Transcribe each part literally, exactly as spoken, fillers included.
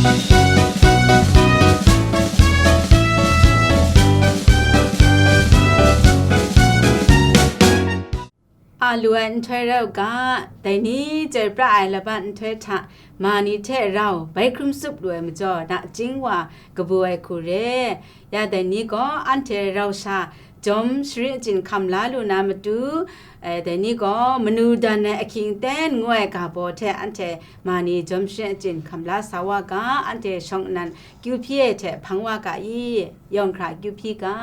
A lu ai nhtoi rau ga, dai ni chyoi pra ai laban nhtoi hta, ma ni hte rau bai hkrum tsup lu ai majaw, nachying wa kabu ai hku re. Ya dai ni gaw anhte rau sha jawm sharin achyin hkam la lu na matu, eh, dai ni gaw manu dan ai ahkying aten ngu ai ga baw hte anhte ma ni jawm sharin achyin hkam la sa wa ga, anhte shawng nnan kyu hpyi ai hte hpang wa ga i, yawng hkra kyu hpyi ga.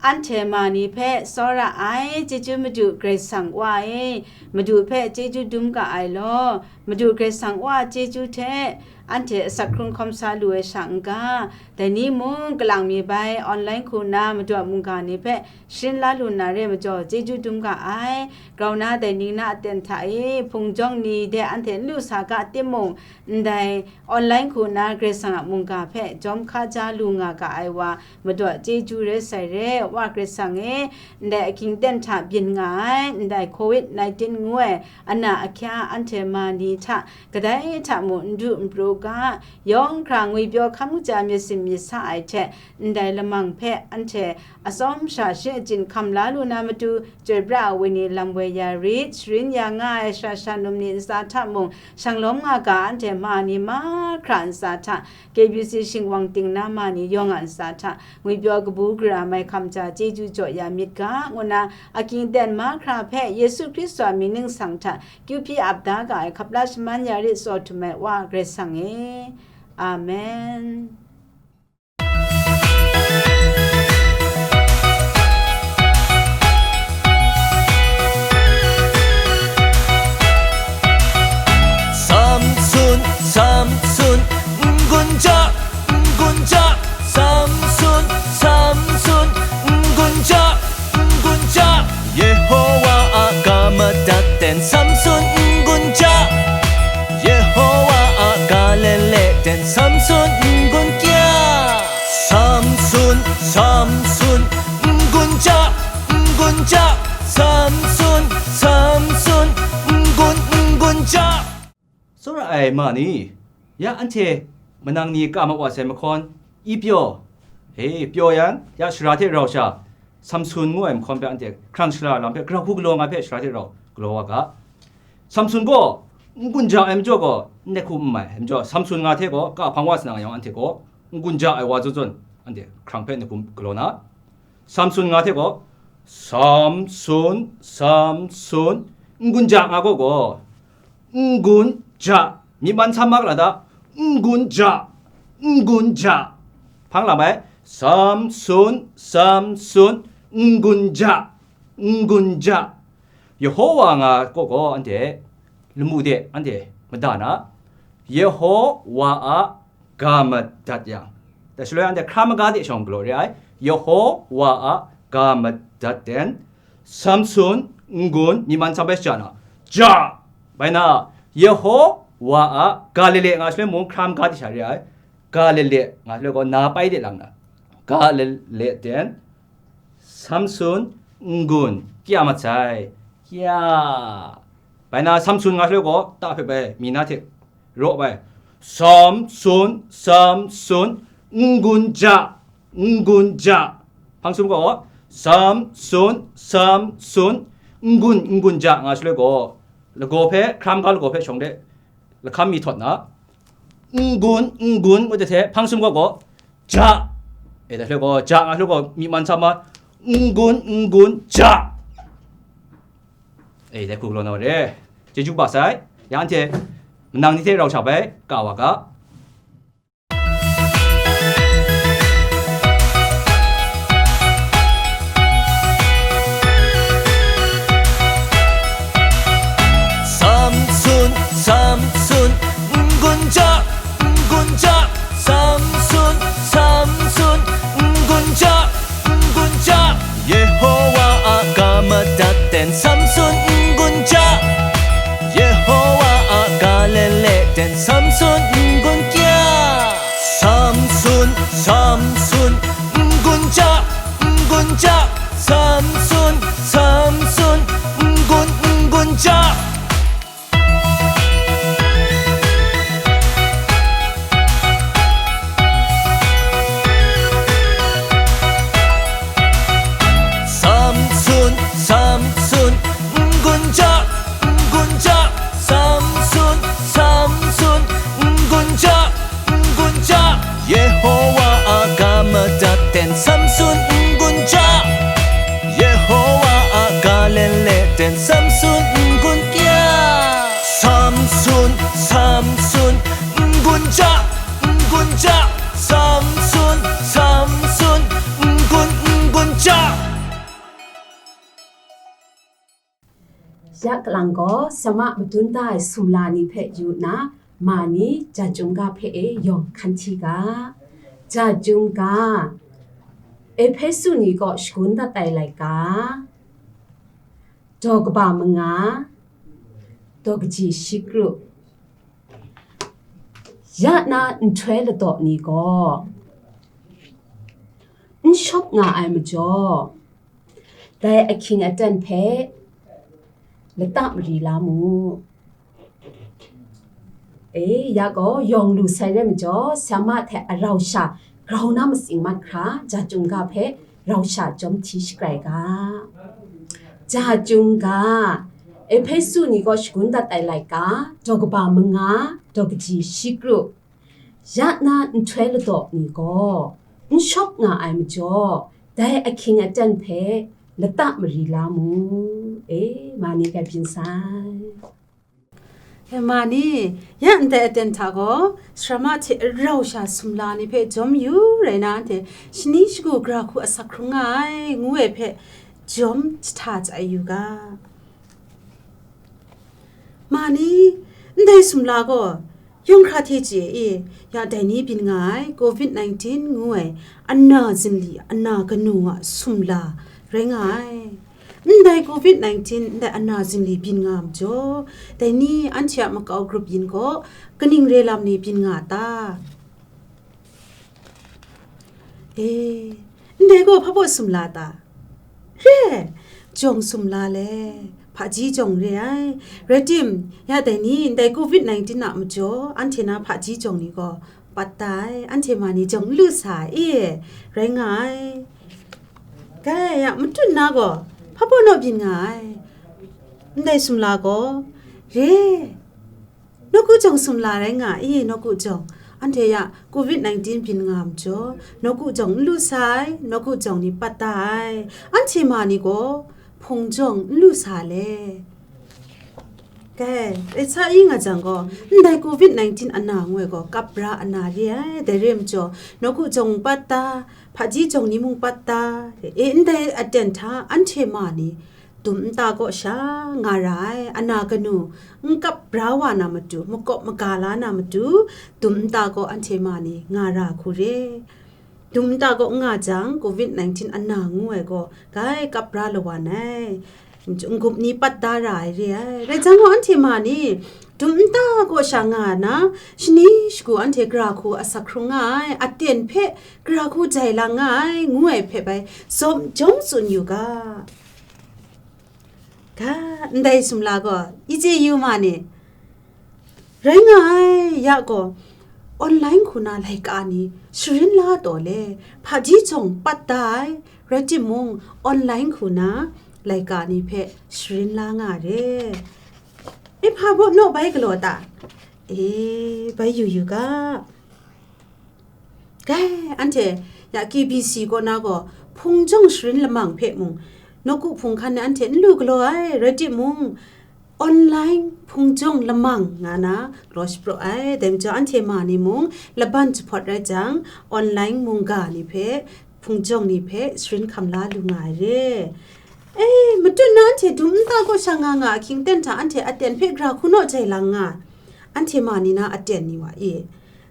Anhte ma ni hpe tsawra ai, chyeju Madu Karai Kasang Wa e, Madu hpe chyeju dum ga ai law, Madu Karai Kasang Wa a chyeju hte anhte asak hkrung hkawm sa lu ai sha n-ga, dai ni mung kalang mi bai online hku na Madu a mungga ni hpe sharin la lu na re majaw, chyeju dum ga ai. Grau na dai ning na aten hta e hpung jawng ni de anhte n lu sa ga timung, ndai online hku na Karai Kasang a mungga hpe jawm hkaja lu nga ga ai wa, Madu a chyeju rai sai re, Wa Karai Kasang e, ndai ahkying aten hta byin nga ai, ndai covid nineteen ngu ai ana ahkya anhte ma ni hta, kadai hta mung n du n pru ga, yawng hkra ngwipyaw hkam kaja myit sin myit sa ai hte, ndai lamang hpe anhte atsawm sha sharin achyin hkam la lu na matu, chyoi pra ai wenyi lam woi ya rit, sharin ya nga ai sha sha num ni ntsa hta mung, shang lawm nga ga anhte ma ni mahkra ntsa hta, K B C shingwang ting na ma ni yawng a ntsa hta, ngwipyaw kabu gara mai hkam ja chyeju jaw ya myit ga, ngu na, ahkying aten mahkra hpe Yesu Hkristu a mying ningsang hta kyu hpyi ap da ga ai hkap la shaman ya rit tsaw htum ai Wa Karai Kasang e. Amen. Samson, Samson, n-gun ja, n-gun ja, Samson, Samson, n-gun ja, n-gun ja. Yehowa a ga madat ten Samson n-gun ja. Yehowa a ga lele ten Samson n-gun kya. Samson, Samson, n-gun ja, n-gun ja, Samson, Samson, n-gun, n-gun ja. Tsawra ai ma ni, ya anhte manang ni ka mat wa sai mahkawn, i pyaw, e, pyaw yan, ya shara hte rau sha, Samson ngu ai mahkawn hpe anhte hkrang shala lam hpe grau hku galaw nga hpe shara hte rau galaw wa ga. Samson gaw n-gun ja ai majaw gaw, n-, nehku n mai ai majaw, Samson nga hte gaw ka hpang wa sa na nga yawng anhte gaw, n-gun ja ai wa zawn zawn, anhte hkrang hpe nehku galaw na, Samson nga hte gaw, Samson, Samson, n-gun ja nga gaw gaw, n-gun ja, myi man sam ma ga la da, n-gun ja, n-gun ja, hpang lam ai, Samson, Samson, n-gun ja, n-gun ja. Yehowa nga gaw gaw anhte lamu de anhte mada na, Yehowa a ga madat yang, dai shaloi anhte hkra maga de shawng galaw re ai, Yehowa a ga madat ten, Samson n-gun myi man sam bai shaja na, ja, bai na, Yehowa a ga lele nga shaloi mung hkra maga de sha re ai, ga lele nga shaloi gaw na pai de lang na, ga lele ten, Samson n-gun kya mat sai, kya. Bai na Samson nga shaloi gaw, ta hpe bai, mi na hte raw bai, Samson, Samson, n-gun ja, n-gun ja. Hpang sum gaw, Samson, Samson, n-gun, n-gun ja nga shaloi gaw, lagaw hpe, hkra maga lagaw hpe shawng de, lahkam mi htawt na, n-gun, n-gun, ngu de hte, hpang sum gaw gaw, ja. E, dai hte gaw, ja nga hte gaw, myi man sa ma, n-gun, n-gun, ja. E, dai hku galaw na re. Chyeju kaba sai, ya anhte, manang ni hte rau sha bai, ka wa ga. Samson, Samson, n-gun ja, n-gun ja, Samson, Samson, n-gun ja, n-gun ja. Yehowa a ga madat ten Samson n-gun ja. Yehowa a ga lele ten Samson n-gun kya. Samson, Samson, n-gun ja, n-gun ja, Samson, Samson, n-gun, n-gun ja. Samson, n-gun ja, n-gun ja, Samson, Samson, n-gun, n-gun ja. Ya kalang gaw, sama madun da ai sumla ni hpe yu nna, ma ni ja chyum ga hpe e yawng hkan hti ga. Ja chyum ga, Ehpesu ni kaw shagun dat ai laika, daw kaba manga, daw kaji shi kru. Ya na nhtoi ladaw ni gaw n shawp nga ai majaw, dai ahkying aten hpe lata mari la mu. E, ya gaw, yawng lu sai rai majaw, sa ma hte arau sha grau na matsing mat hkra, ja chyum ga hpe rau sha jawm hti shakrai ga. Ja chyum ga, Ehpesu ni kaw shagun dat ai laika, daw kaba manga, daw kaji shi kru. Ya na nhtoi ladaw ni gaw n shawp nga ai majaw, dai ahkying aten hpe lata mari la mu. E, ma ni grai byin sai. E, ma ni, ya ndai aten hta gaw, sarama hte rau sha sumla ni hpe jawm yu rai na, anhte shani shagu gara hku asak hkrung nga ai, ngu ai hpe jawm jahta jai yu ga. Ma ni, ndai sumla gaw, yawng hkra hte chye e, ya dai ni byin nga ai, covid nineteen ngu ai, ana zingli, ana kanu a sumla rai nga ai. Ndai covid nineteen, ndai ana zingli byin nga majaw, dai ni anhte a makau grup yin gaw, kaning re lam ni byin nga ta? E, ndai gaw hpa baw sumla ta? Re, jawng sumla le, hpaji jawng re ai. Rai tim, ya dai ni, ndai covid nineteen a majaw, anhte na hpaji jawng ni gaw, pat ta ai, anhte ma ni jawng n lu sa ai, e, rai nga ai. Kai, ya, matut na gaw, hpa baw naw byin nga ai. Ndai sumla gaw, re, nawku jawng sumla rai nga ai, nawku jawng. Anhte ya covid nineteen byin nga majaw, nawku jawng n lu sa ai, nawku jawng ni pat ta ai. Anhte ma ni gaw, hpung jawng n lu sa le. Kai, e sa i nga jang gaw, ndai covid nineteen ana ngu ai gaw, kap ra ana re ai, dai re majaw, nawku jawng mung pat ta, hpaji jawng ni mung pat ta, e, ndai aten hta anhte ma ni dum nta kaw sha nga ra ai, ana kanu n kap ra wa na matu, makawp maga la na matu, dum nta kaw anhte ma ni nga ra hku re. Dum nta kaw n nga jang, covid nineteen ana ngu ai gaw, grai kap ra lawan ai. N-gup ni pat da ra ai re ai. Rai jang gaw, anhte ma ni, dum nta kaw sha nga na, shani shagu anhte gara hku asak hkrung nga ai, aten hpe gara hku jai lang nga ai, ngu ai hpe bai, zawm jawm tsun yu ga. Ga, ndai sumla gaw, i chye yu ma ni? Rai nga ai, ya gaw, online hku na laika ni sharin la taw le, hpaji jawng pat da ai, rai timung, online hku na laika ni hpe sharin la nga re. E, hpa baw naw bai galaw ta? E, bai yu yu ga. Dai, anhte ya K B C kaw na gaw, hpung jawng sharin lamang hpe mung, nawku hpung hkan ni anhte n lu galaw ai, rai timung, online hpung jawng lamang nga na galaw shapraw ai. Dai majaw, anhte ma ni mung laban jahpawt rai jang, online mungga ni hpe, hpung jawng ni hpe sharin hkam la lu nga ai re. E, matut na anhte dum nta kaw sha nga nga ahkying ten hta anhte aten hpe gara hku naw jai lang nga, anhte ma ni na aten ni wa e.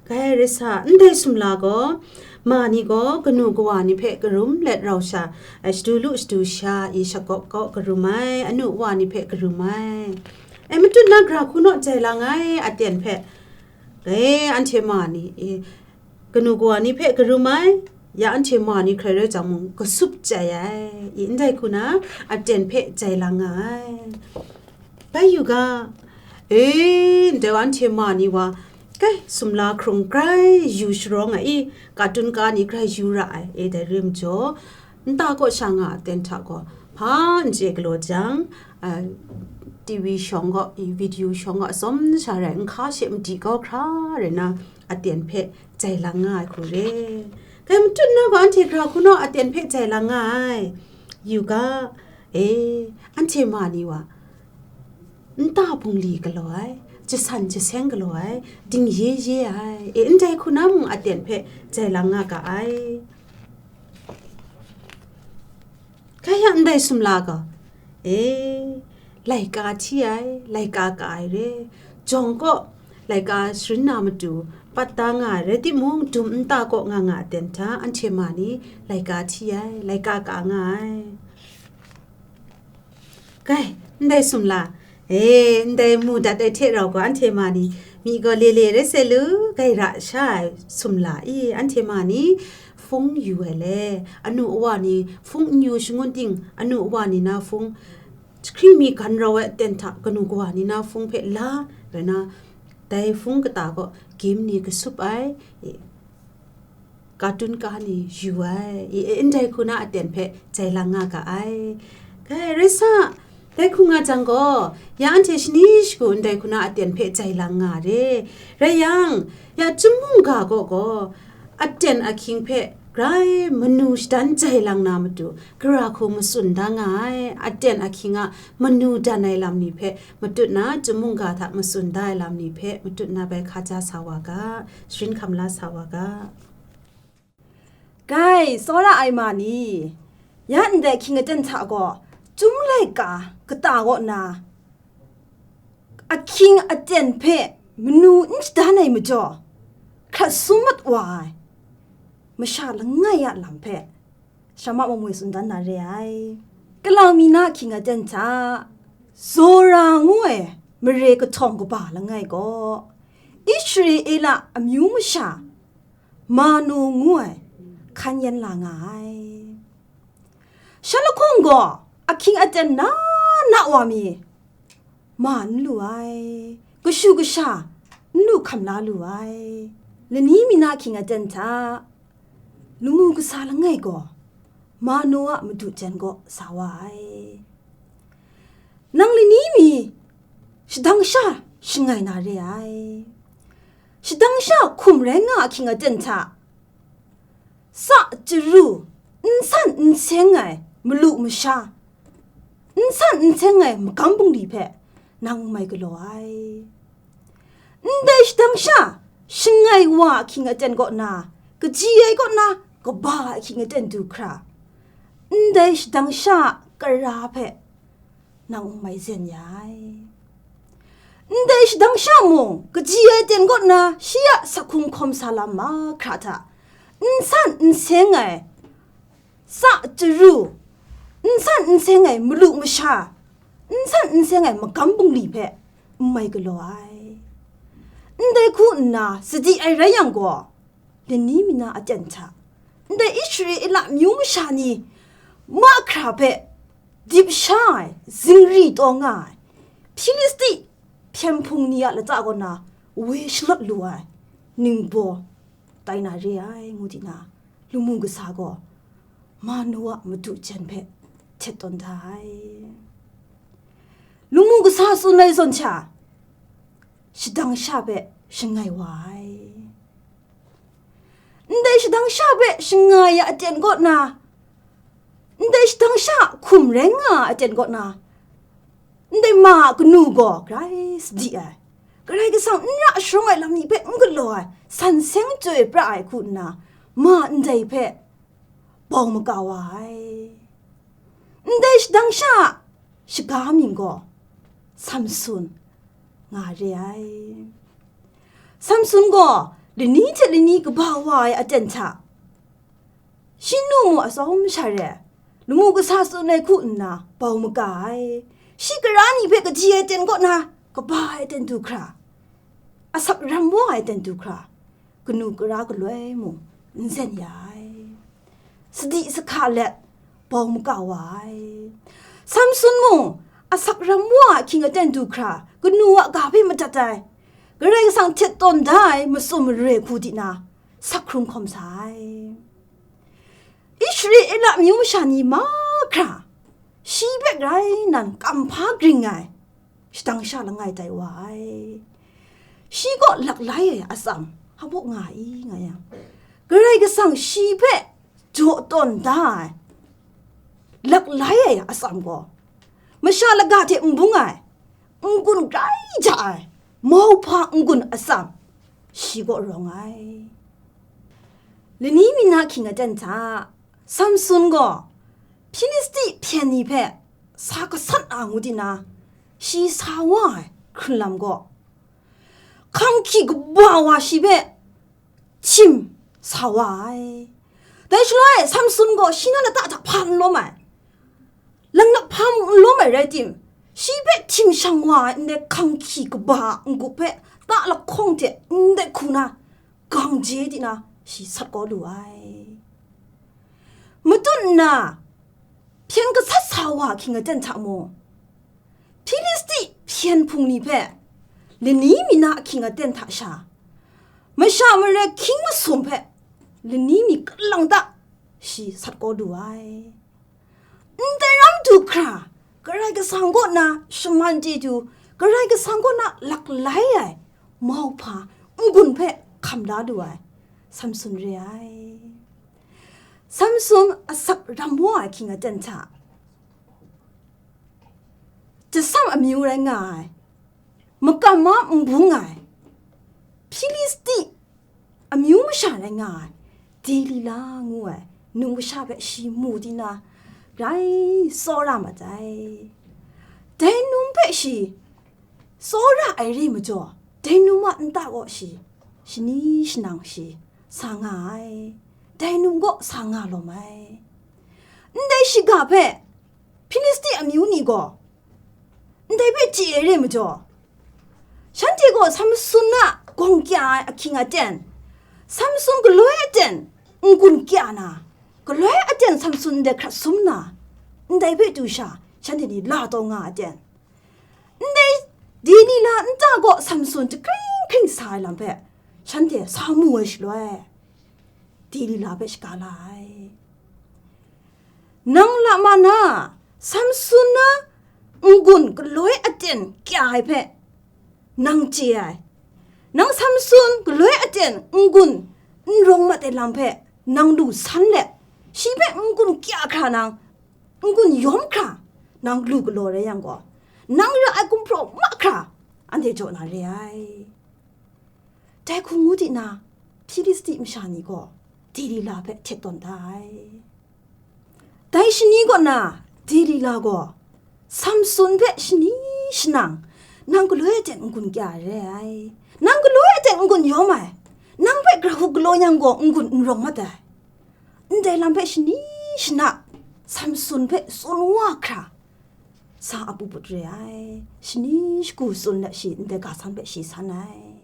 Grai rai sa, ndai sumla gaw, ma ni gaw kanu kawa ni hpe karum let rau sha, ai, shadu lu shadu sha i shagawp kaw karum ai, anu wa ni hpe karum ai. Ai, matut na gara hku naw jai lang ai, aten hpe. Grai anhte ma ni, i, kanu kawa ni hpe karum ai, ya anhte ma ni hkrai rai jang mung, kasup jai ai, i, ndai hku na, aten hpe jai lang nga ai. Bai yu ga, e, ndai wa anhte ma ni wa, kai, sumla hkrung grai yu sharawng ai i, katun ka ni grai yu ra ai, e, dai re majaw, nta kaw sha nga aten hta gaw, hpa n chye galaw jang, a, T V shawng gaw, i, video shawng gaw, atsawm sha rai, nhka she madi kau hkra rai na, aten hpe jai lang nga ai hku re. Kai matut na gaw, anhte gara hku naw aten hpe jai lang nga ai. Yu ga, e, anhte ma ni wa, nta bungli galaw ai, jasan jaseng galaw ai, dingye ye ai, e, ndai hku na mung aten hpe jai lang nga ga ai. Kaya ndai sumla gaw, e, laika hti ai, laika ka ai re, jawng kaw laika sharin na matu pat da nga ai rai timung, dum nta kaw nga nga aten hta anhte ma ni laika hti ai, laika ka nga ai. Kai, ndai sumla, e, ndai mu dat ai hte rau gaw anhte ma ni, myi gaw le le rai sai lu, gai ra sha ai sumla i, anhte ma ni, hpung yu ai le, anu awa ni hpung n yu shangun ting, anu awa ni na hpung, jahkring mi gan rau ai aten hta kanu kawa ni na hpung hpe la, rai na, dai hpung kata gaw gim ni kasup ai, e, katun ka ni yu ai, i, e, ndai hku na aten hpe jai lang nga ga ai. Kai, rai sa, dai hku nga jang gaw, ya anhte shani shagu ndai hku na aten hpe jai lang nga re. Rai yang, ya chyum mungga gaw gaw, aten ahkying hpe grai manu shadan jai lang na matu, gara hku matsun da nga ai. Aten ahkying a manu dan ai lam ni hpe matut na, chyum mungga hta matsun da ai lam ni hpe matut na bai hkaja sa wa ga, sharin hkam la sa wa ga. Gai, tsawra ai ma ni, ya ndai ahkying aten hta gaw, chyum laika kata kaw na, ahkying aten hpe manu n shadan ai majaw, hkrat sum mat wa ai masha langai a lam hpe, Shamma Mamoi tsun dan na re ai. Kalau mi na ahkying aten hta, Zora ngu ai mare kahtawng kaba langai gaw, Israela amyu masha, Manu ngu ai hkan yen la nga ai. Shalahkawng gaw ahkying aten na na wa mi ma n lu ai, kashu kasha n lu hkam la lu ai. Lani mi na ahkying aten hta, lamu kasa langai gaw Manu a madu jan kaw sa wa ai. Nang lani mi shadang sha shangai na re ai. Shadang sha hkum rai nga ahkying aten hta, sa chyaru, n san n seng ai malu masha, n san n seng ai magam bungli hpe nang n mai galaw ai. Ndai shadang sha shangai wa ahkying aten kaw na, kaji ai kaw na kaba ahkying aten du hkra, ndai shadang sha kara hpe nang n mai zen ya ai. Ndai shadang sha mung, kaji ai ten kaw na shi a sakhung hkawm sa lam mahkra hta, n san n seng ai sa chyaru, n san n seng ai malu masha, n san n seng ai magam bungli hpe n mai galaw ai. Ndai hku nna sadi ai rai yang gaw, lani mi na aten hta, ndai Israela amyu masha ni mahkra hpe dip sha ai, zingri taw nga ai, Hpilisti hpyen hpung ni a lata kaw na woi shalawt lu ai ningbaw tai na re ai, ngu di na, lamu kasa gaw Manoa madu jan hpe htet tawn da ai. Lamu kasa tsun ai zawn sha, shadang sha hpe shangai wa ai. Ndai shadang sha hpe shangai ai aten kaw na, ndai shadang sha hkum rai nga ai aten kaw na, ndai ma a kanu gaw grai sadi ai, Karai Kasang n ra sharawng ai lam ni hpe n galaw ai, san seng chyoi pra ai hku nna, ma ndai hpe bau maka wa ai. Ndai shadang sha a shaga mying gaw Samsun nga re ai. Samsun gaw lani hte lani kaba wa ai aten hta, shi nu mu atsawm sha re, lamu kasa tsun ai hku nna bau maka ai. Shi kara ni hpe kaji ai aten kaw na kaba ai aten du hkra, asak ram wa ai aten du hkra, kanu kara galoi mung n zen ya ai. Sadi sahka let bau maka wa ai. Samsun mung asak ram wa ahkying aten du hkra, kanu a ga hpe madat ai, Karai Kasang htet tawn da ai matsun mare hku di na, sak hkrung hkawm sa ai. Israela amyu masha ni mahkra, shi hpe grai nan kamhpa gring ai shadang sha langai tai wa ai. Shi gaw laklai ai atsam hpa nga i nga yang, Karai Kasang shi hpe jaw tawn da ai laklai ai atsam gaw, masha laga hte n bung ai, n-gun grai ja ai, mauhpa n-gun atsam, shi kaw rawng ai. Lani mi na hkying aten hta, Samsun gaw Hpilisti hpyen ni hpe sa gasat a ngu di na, shi sa wa ai hkrun lam gaw, hkang hkyi kaba wa shi hpe htim sa wa ai. Dai shaloi Samsun gaw shi na lata hta hpa n lawm ai, langnap hpa mung n lawm ai rai tim, shi hpe htim shang wa ai ndai hkang hkyi kaba a n-gup hpe ta lahkawng hte ndai hku na, gang je di na shi sat kau lu ai. Matut nna, hpyen gasat sa wa hkying aten hta mung, Hpilisti hpyen hpung ni hpe lani mi na ahkying aten hta sha, masha mare hkying masum hpe lani mi kalang ta shi sat kau lu ai. Ndai ram du hkra, Karai Kasang kaw na shaman chyeju, Karai Kasang kaw na laklai ai mauhpa n-gun hpe hkam la lu ai Samsun re ai. Samsun asak ram wa ai hkying aten hta, Jasam amyu rai nga ai, makam ma n bung ai, Hpilisti amyu masha rai nga ai, Delila ngu ai num kasha hpe shi mu di na, grai tsawra mat ai. Dai num hpe shi tsawra ai re majaw, dai num a nta kaw shi shani shanang shi sa nga ai, dai num kaw sa nga lawm ai. Ndai shiga hpe Hpilisti amyu ni gaw ndai hpe chye ai re majaw, shanhte gaw Samsun a gawng kya ai ahkying aten, Samsun galoi aten n-gun kya na, galoi aten Samsun ndai hkrat sum na, ndai hpe du sha shanhte ni la taw nga aten, ndai Delila nta gaw Samsun jakring hkring sa ai lam hpe shanhte sa mu ai shaloi, Delila hpe shaga la ai. Nang lama na, Samsun na n-gun galoi aten kya ai hpe nang chye ai. Nang Samsun galoi aten n-gun n rawng mat ai lam hpe nang lu san let, shi hpe n-gun kya hkra nang, n-gun yawm hkra nang lu galaw rai yang gaw, nang ra ai gumhpraw mahkra anhte jaw na re ai. Dai hku ngu di na, Hpilisti masha ni gaw Delila hpe htet tawn da ai. Dai shani kaw na Delila gaw Samsun hpe shani shanang, nang galoi aten n-gun kya re ai, nang galoi aten n-gun yawm ai, nang hpe gra hku galaw yang gaw n-gun n rawng mat ai. Ndai lam hpe shani shana Samsun hpe tsun wa hkra, sa apu put re ai, shani shagu tsun let shi ndai ga san hpe shi san ai.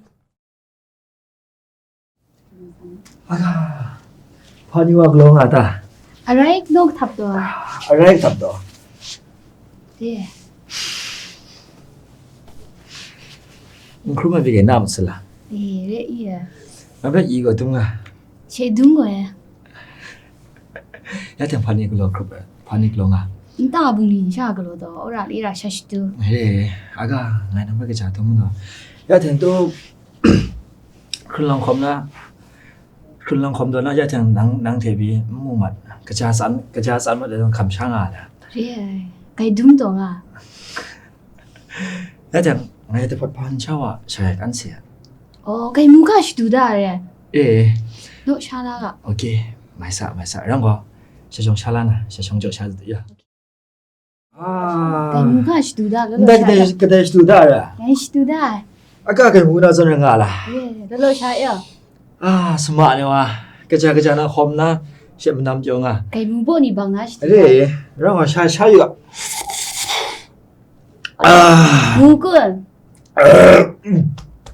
Aga, hpa ni wa galaw nga ta? Arai galaw htap taw. Arai htap taw. De. N hkrum ai pyi gai na masala. Eh, re i ya. Nga hpe i gaw dum nga. She dum gaw ya. Ya teng hpa ni galaw hkrup ai, hpa ni galaw nga. Nta bungli sha galaw taw, ora li ra sha shatu. He, aga, ngai nang hpe kaja dum gaw. Ya teng tu, hkrun lang hkawm na, hkrun lang hkawm taw na, ya teng nang, nang hte pyi n mu mat, kaja tsan, kaja tsan mat ai zawn hkam sha nga ai. Re ai, gai dum taw nga. Ya jang, ngai dahpawt hpa n sha wa, sha ya kan se a. Oh, kai mu ga shadu da re. Eh. Lo sha la ga. Okay, mai sa, mai sa. Rang gaw, sha shawng sha la na, sha shawng jaw sha ya. Ah. Kai mu ga shadu da, lo lo Ndai sha kadai, ya. Kadai shadu da re. Kai shadu da. Aka kai mu na zawn nga la. Ye, lo lo sha ya. Ah, sma ni wa, kaja kaja na hkawm na, she manam pyaw nga. Kai mu baw ni bang na shi. Re, rang wa sha sha yu a. Ah. Mu kun.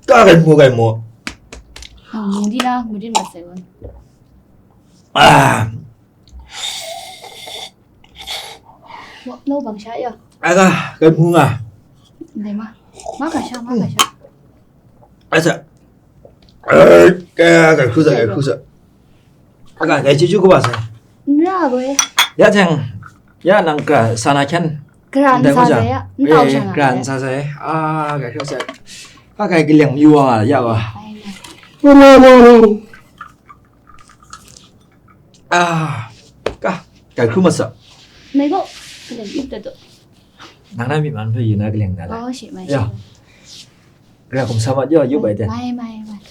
Ka kai mu, kai mu. Hang mu di na, mu di ma sai wan. Ah. Lo, lo bang sha ya. Aga, kai mu nga. Dai ma. Ma ka sha, ma ka sha. Asa. Kai, kai hkru sa, kai hkru sa. Aga, kai chyeju kaba sa. N ra gaw e. Ya jang, ya nang ka sa na hkyen. Gara n sa sai ya. N tau sha nga. Gara n sa sai. Ah, kai hkru sa. Ka kai kaleng yu wa ya wa. Ai na. Ah, ka, kai hkru ma sa. Mai gaw, kaleng ip da do. Nang na mi man hpe yu na kaleng da la. Oh, shi mai. Ya. Shi mai. Gara hkum sa mat yaw, yup ai de. Mai, mai, mai.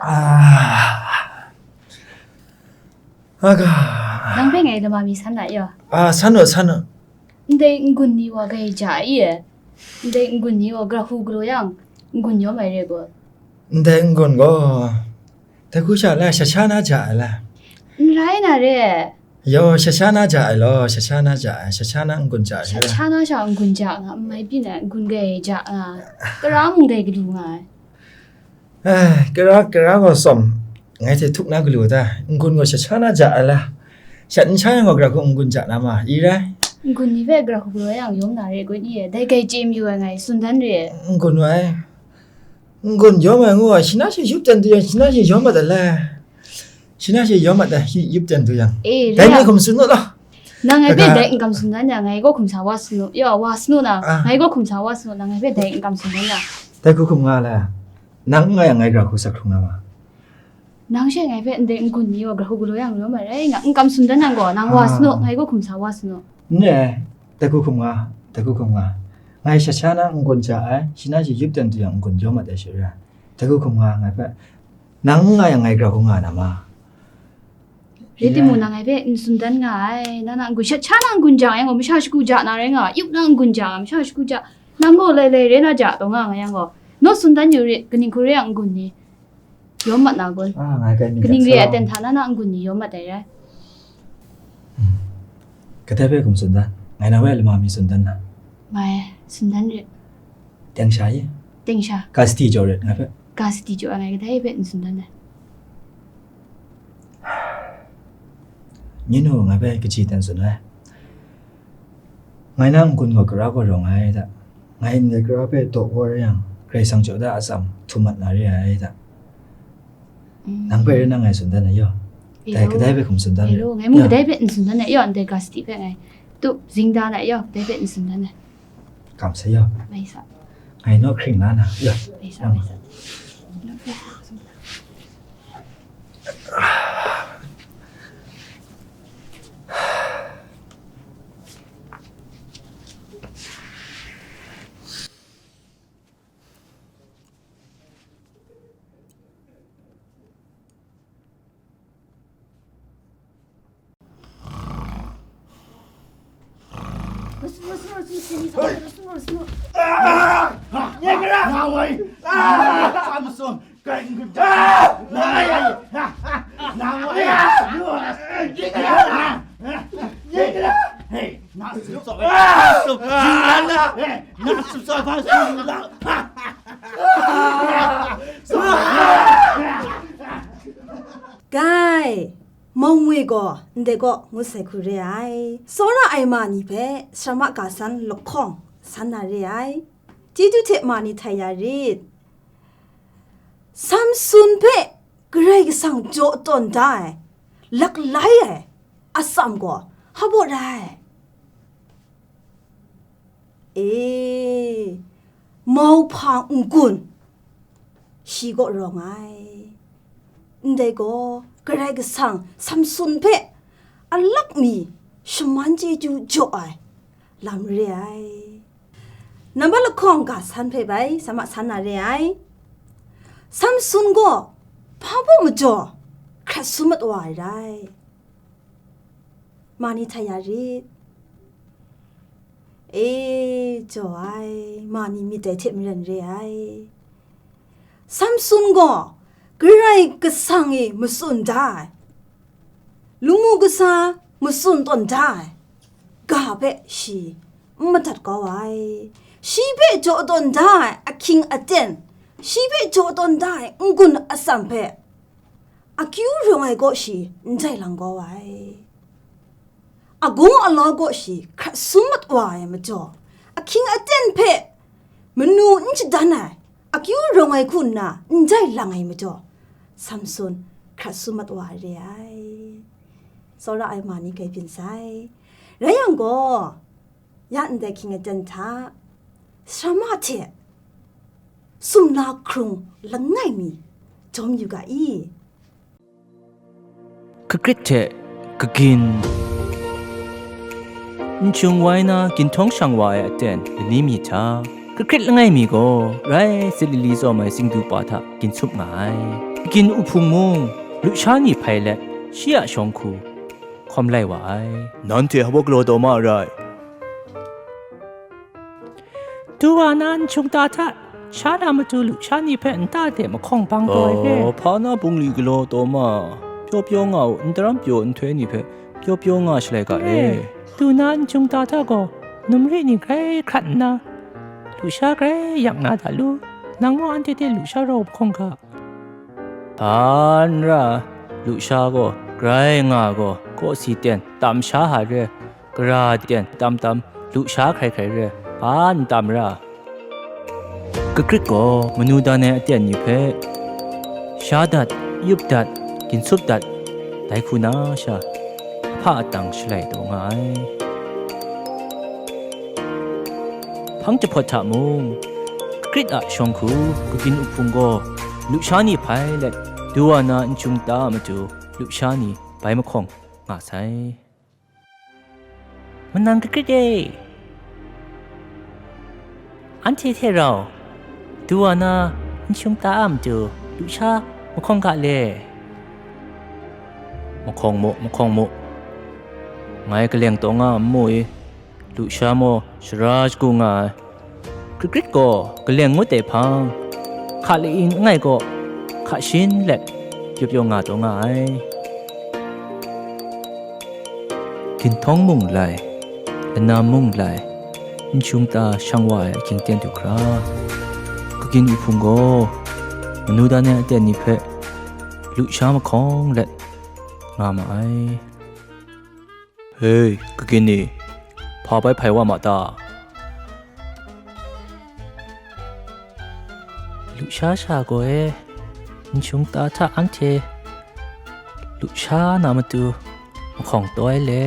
Ah. Aga. Nang hpe ngai lama mi san na yaw. Ah, san nu, san nu. Ndai n-gun ni wa gai ja ai e. Ndai n-gun ni wa gara hku galaw yang, n-gun yawm ai re gaw. Ndai n-gun gaw, dai hku sha la, sha sha na ja ai la. N rai na re. Yaw, sha sha na ja ai law, sha sha na ja ai, sha sha na n-gun ja ai. Sha sha na sha n-gun ja nga, n mai byin ai, n-gun gai ja nga, tara mung dai gadu nga ai. Ai, kara, kara gaw tsawm, ngai hte htuk na galu ta, n-gun gaw sha sha na ja ai la. Shat n sha yang gaw gara hku n-gun ja na ma, i rai? N-gun ni hpe gara hku galaw yang yawm na re kun i e, dai gai chye mayu ai ngai, tsun dan re. N-gun wa ai. N-gun yawm ai ngu ai, shi na shi yup ten du yang, shi na shi yawm mat ai la. Shi na shi yawm mat ai, shi yup ten du yang. Eh, dai re ni a. Hkum tsun nu law. Nang ngai hpe kaga dai n kam tsun dan yang, ngai gaw hkum sa wa sanu, ya, wa sanu na, ah, ngai gaw hkum sa wa sanu, nang ngai hpe dai n kam tsun dan yang. Dai hku hkum nga la. Nang n nga yang ngai gara hku sak hkrung nga ma. Nang she ngai hpe ndai n-gun ni wa gara hku galaw yang yawm ai rai nga, n kam tsun dan yang gaw, nang wa, ah, sanu, ngai gaw hkum sa wa sanu. N re ai, dai hku hkum nga, dai hku hkum nga. Ngai sha sha na n-gun ja ai, shi na shi yup ten du yang n-gun yawm mat ai shi ra. Dai hku hkum nga, ngai hpe. Nang n nga yang ngai gara hku nga na ma? Rai timung, nang ngai hpe n tsun dan nga ai, nang na n-gun sha sha na n-gun ja yang gaw, masha shagu ja na rai nga, yup na n-gun ja nga, masha shagu ja, nang gaw lai lai rai na ja taw nga nga yang gaw, naw tsun dan yu rit, kaning hku re yang n-gun ni yawm mat na kun? Ah, ngai kai mi kaning re ai aten hta na na n-gun ni yawm mat ai rai. Hmm. Kadai hpe hkum tsun dan? Ngai na wai lama mi tsun dan na? Mai, tsun dan rit. Teng sha ye? Teng sha. Ga sadi jaw rit, ngai hpe. Ga sadi jaw ai ngai kadai hpe n tsun dan ai. Nyin u, ngai hpe kaji ten tsun ai. Ngai na n-gun gaw kara gaw rawng ai da. Ngai ndai kara hpe daw kau rai yang, Karai Kasang jaw da atsam htum mat na re ai da. Mm. Nang hpe rai nang ngai tsun dan ai yaw. Dai, kadai hpe hkum tsun dan ai. Ngai mung kadai hpe n tsun dan ai yaw, ndai ga sadi hpe ngai tup zing dan ai yaw, kadai hpe n tsun dan ai. Kam sai yaw. Mai sa. Ngai naw hkring la na yaw. Mai sa, mai sa. Gai, mawng we gaw ndai kaw ngut sai hku re ai. Tsawra ai ma ni hpe sarama ga san lahkawng san na re ai. Chyeju hte ma ni htai ya rit. Samsun hpe Karai Kasang jaw tawn da ai, laklai ai atsam gaw hpa baw rai? E, mauhpa n-gun shi kaw rawng ai. Ndai gaw, Karai Kasang Samsun hpe alak mi shaman chyeju jaw ai lam re ai. Nambat lahkawng ga san hpe bai, sa ma san na re ai. Samsun gaw hpa baw majaw hkrat sum mat wa ai rai? Ma ni htai ya rit? E, jaw ai, ma ni myit dai hte maren re ai. Samsun gaw Karai Kasang e matsun da ai, lamu kasa matsun tawn da ai ga hpe shi n madat kau ai. Shi hpe jaw tawn da ai ahkying aten, shi hpe jaw tawn da ai n-gun atsam hpe akyu rawng ai kaw shi n jai lang kau ai. Agung alau kaw shi hkrat sum mat wa ai majaw, ahkying aten hpe manu n shadan ai, akyu rawng ai hku nna n jai lang ai majaw, Samsun hkrat sum mat wa ai re ai. Tsawra ai ma ni kai byin sai. Rai yang gaw, ya ndai hkying aten hta, sarama hte sumla hkrung langai mi jawm yu ga i? Hkakrit hte kagin. N hkyung wai na ginhtawng shang wa ai aten lani mi hta, grit grit langai mi gaw rai sit lili tsawm ai tsingdu pa hta gin sup nga ai. Gin uhpung mung lusha ni hpai let shi a shawng hku hkawm lai wa ai. Nanhte hpa galaw taw ma rai. Du wa na n hkyung ta hta, sha na matu lusha ni hpe nta de mahkawng bang taw ai re. Hpa na bungli galaw taw ma, pyaw pyaw nga u, n daram pyaw nhtoi ni hpe pyaw pyaw nga shalai ga e. Du na n hkyung ta hta gaw, numri ni grai hkrat nna, lusha grai yak na da lu, nang gaw anhte hte lusha rau mahkawng ga. Hpa n ra, lusha gaw grai nga gaw, kawsi ten tam sha hta re, gara ten tam tam, lusha hkrai hkrai re, hpa n tam ra. Grit grit gaw manu dan ai aten ni hpe sha dat, yup dat, ginsup dat, dai hku na sha, ahpa atang shalai taw nga ai. Hpang jahpawt hta mung, grit a shawng hku, kagyin uhpung gaw lusha ni hpai let, du wa na n hkyung ta a matu lusha ni bai mahkawng nga sai. Manang grit grit e, anhte hte rau du wa na n hkyung ta a matu lusha mahkawng ga le. Mahkawng mu, mahkawng mu. Ngai kaleng taw nga n mu i, lusha maw, sara shagu nga ai. Grit grit gaw kaleng ngut ai hpang, hka lai-i langai kaw hka shin let, pyaw pyaw nga taw nga ai. Ginhtawng mung lai, lanam mung lai, n hkyung ta shang wa ai ahkying ten du hkra, kagyin uhpung gaw manu dan ai aten ni hpe lusha mahkawng let nga ma ai. Hei, kagyin ni, hpa bai hpai wa ma ta? Lusha sha gaw e, n hkyung ta hta anhte lusha na matu mahkawng taw ai le.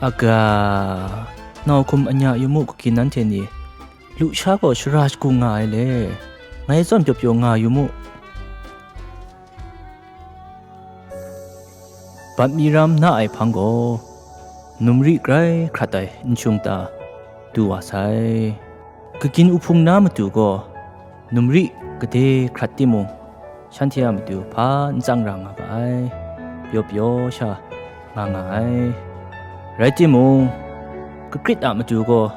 Aga, nau hkum anya yu mu, kagyin nanhte ni, lusha gaw sara shagu nga ai le, ngai zawn pyaw pyaw nga yu mu. Bat mi ram na ai hpang gaw, numri grai hkrat ai n hkyung ta du wa sai. Kagyin uhpung na matu gaw, numri gade hkrat timung, shanhte a matu hpa n tsang ra nga ga ai, pyaw pyaw sha nga nga ai. Rai timung, grit grit a matu gaw,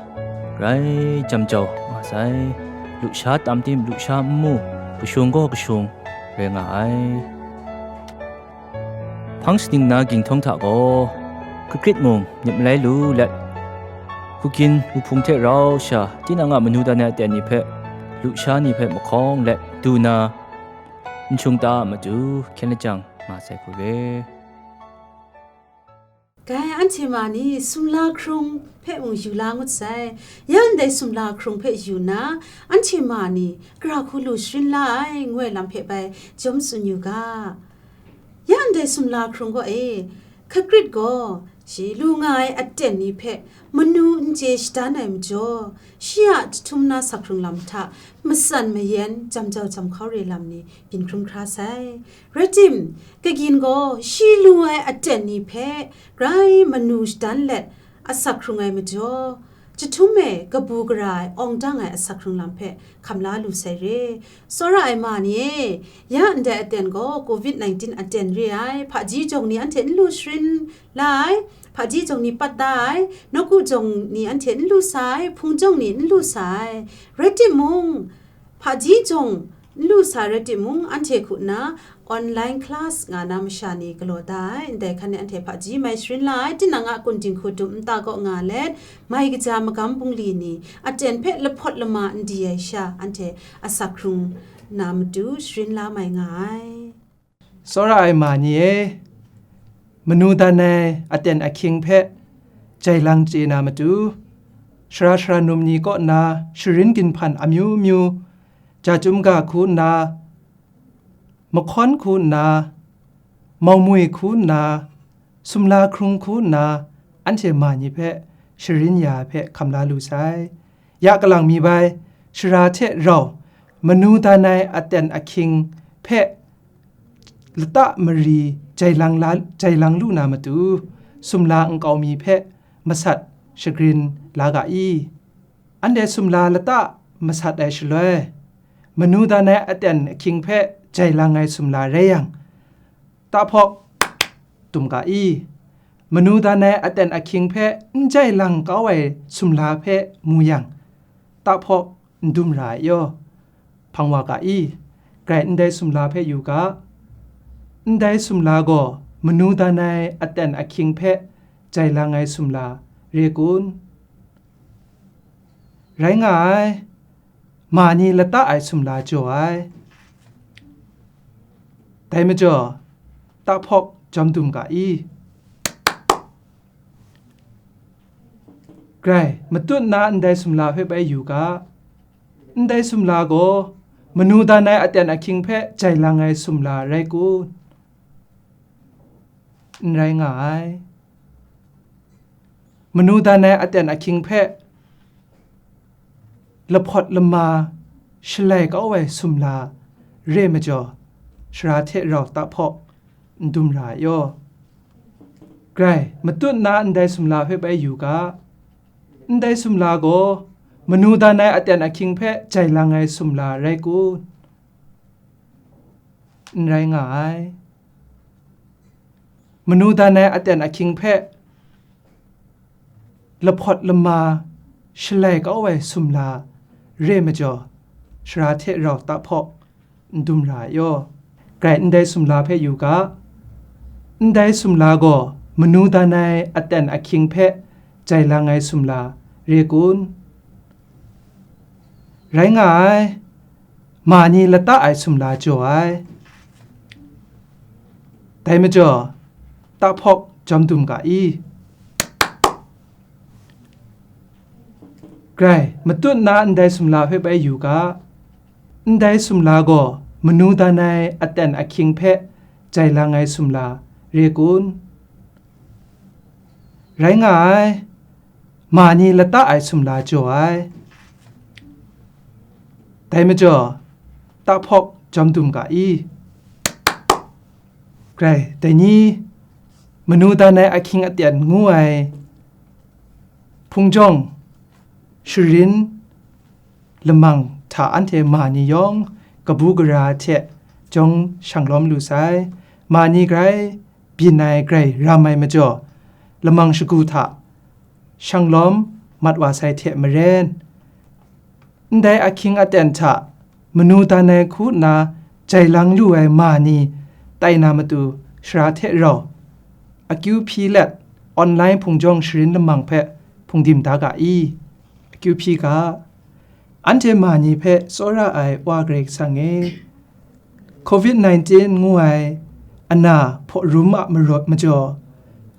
grai jam jau nga sai. Lusha tam tim, lusha n mu, kashung gaw kashung rai nga ai. Hpang shaning na ginhtawng hta gaw, grit grit mung myit malai lu let, hkugyin uhpung hte rau sha, tinang a manu dan ai aten ni hpe, lusha ni hpe mahkawng let du na, n hkyung ta a matu hkyen lajang nga sai hku re. Dai anhte ma ni sumla hkrung hpe mung yu la ngut sai. Ya ndai sumla hkrung hpe yu na, anhte ma ni gara hku lu sharin la ai, ngu ai lam hpe bai jawm tsun yu ga. Ya ndai sumla hkrung gaw e, hkagrit gaw, shi lu nga ai aten ni hpe manu n chye shadan ai majaw, shi a jahtum na sak hkrung lam hta matsan mayan jam jau jam hkau re lam ni byin hkrum hkra sai. Rai tim, kagyin gaw shi lu ai aten ni hpe grai manu shadan let asak hkrung ai majaw, jahtum e kabu gara ai awng dang ai asak hkrung lam hpe hkam la lu sai re. Tsawra ai ma ni e, ya ndai aten gaw covid nineteen aten re ai, hpaji jawng ni anhte n lu sharin la ai, hpaji jawng ni pat da ai, nawku jawng ni anhte n lu sa ai, hpung jawng ni n lu sa ai. Rai timung, hpaji jawng n lu sa rai timung, anhte hku nna online class nga na masha ni galaw da ai. Ndai hkan e anhte hpaji mai sharin la ai, tinang a kun dinghku dum nta kaw nga let, mai kaja magam bungli ni aten hpe lahpawt lama n di ai sha, anhte asak hkrung na matu sharin la mai nga ai. Tsawra ai ma ni e, manu dan ai aten ahkying hpe jai lang chye na matu, sara sara num ni kaw nna sharin ginhpan amyu myu, ja chyum ga hku nna, mahkawn hku nna, maumwi hku nna, sumla hkrung hku nna, anhte ma ni hpe sharin ya ai hpe hkam la lu sai. Ya kalang mi bai, sara hte rau, manu dan ai aten ahkying hpe lata mari jai lang la, jai lang lu na matu, sumla nkau mi hpe masat shagrin la ga i? Anhte sumla lata masat ai shaloi, manu dan ai aten ahkying hpe jai lang ai sumla rai yang, tahpawk dum ga i? Manu dan ai aten ahkying hpe n jai lang kau ai sumla hpe mu yang, tahpawk n dum ra ai yaw, hpang wa ga i? Grai ndai sumla hpe yu ga. Ndai sumla gaw manu dan ai aten ahkying hpe jai lang ai sumla re kun? Rai nga ai, ma ni lata ai sumla jaw ai. Dai majaw, tahpawk jawm dum ga i? Grai, matut nna ndai sumla hpe bai yu ga. Ndai sumla gaw manu dan ai aten ahkying hpe jai lang ai sumla rai kun? N rai nga ai. Manu dan ai aten ahkying hpe lahpawt lama shalai kau ai sumla re majaw, sara hte rau tahpawk n dum ra ai yaw. Grai, matut nna ndai sumla hpe bai yu ga. Ndai sumla gaw manu dan ai aten ahkying hpe jai lang ai sumla rai kun? N rai nga ai. Manu dan ai aten ahkying hpe lahpawt lama shalai kau ai sumla re majaw, sara hte rau tahpawk n dum ra ai yaw. Grai ndai sumla hpe yu ga. Ndai sumla gaw manu dan ai aten ahkying hpe jai lang ai sumla re kun? Rai nga ai, ma ni lata ai sumla jaw ai. Dai majaw, tahpawk jawm dum ga i? Grai, matut nna ndai sumla hpe bai yu ga. Ndai sumla gaw manu dan ai aten ahkying hpe jai lang ai sumla re kun? Rai nga ai, ma ni lata ai sumla jaw ai. Dai majaw, tahpawk jawm dum ga i? Grai, dai ni, manu dan ai ahkying aten ngu ai hpung jawng sharin lamang hta anhte ma ni yawng kabu gara hte jawng shang lawm lu sai. Ma ni grai byin ai grai ram ai majaw, lamang shagu hta shang lawm mat wa sai hte maren, ndai ahkying aten hta manu dan ai hku nna jai lang lu ai ma ni tai na matu, sara hte rau akyu hpyi let, online hpung jawng sharin lamang hpe hpungdim da ga i? Akyu hpyi ga. Anhte ma ni hpe tsawra ai Wa Karai Kasang e, covid nineteen ngu ai ana hpaw rum a marawt majaw,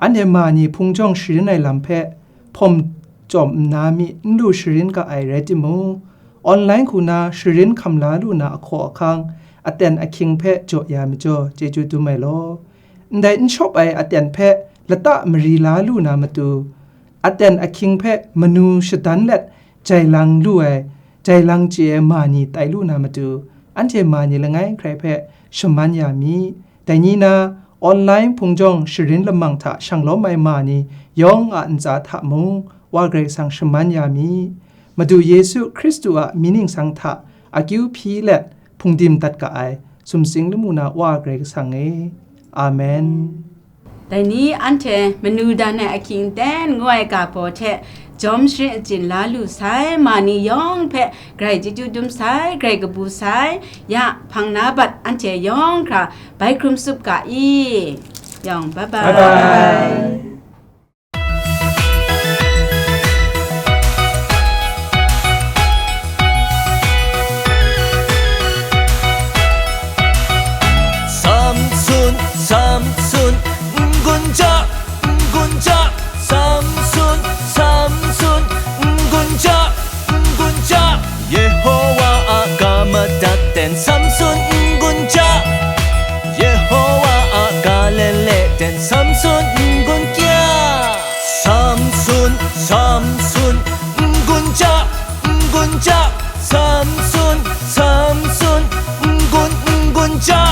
anhte ma ni hpung jawng sharin ai lam hpe hpawm chyawm nna mi n lu sharin ga ai rai timung, online hku na sharin hkam la lu na ahkaw ahkang, aten ahkying hpe jaw ya majaw, chyeju dum ai law. Ndai n shawp ai aten hpe lata mari la lu na matu, aten ahkying hpe manu shadan let jai lang lu ai, jai lang chye ai ma ni tai lu na matu, anhte ma ni langai hkrai hpe shaman ya mi. Dai ni na, online hpung jawng sharin lamang hta shang lawm ai ma ni yawng a ntsa hta mung, Wa Karai Kasang shaman ya mi. Madu Yesu Hkristu a mying ningsang hta akyu hpyi let hpungdim dat ga ai sumsing lamu na Wa Karai Kasang e. Amen. Dai ni anhte manu dan ai ahkying ten ngu ai ga baw hte jawm sharin achyin la lu sai, ma ni yawng hpe grai chyeju dum sai, grai kabu sai, ya hpang na bat anhte yawng hkra bai hkrum sup ga i. Yawng, bye bye. Bye bye. Samson, Samson, n-gun ja, n-gun ja, Samson, Samson, n-gun ja, n-gun ja. Yehowa a ga madat ten Samson n-gun ja, Yehowa a ga lele ten Samson n-gun kya. Samson, Samson, n-gun ja, n-gun ja, Samson, Samson, n-gun, n-gun ja.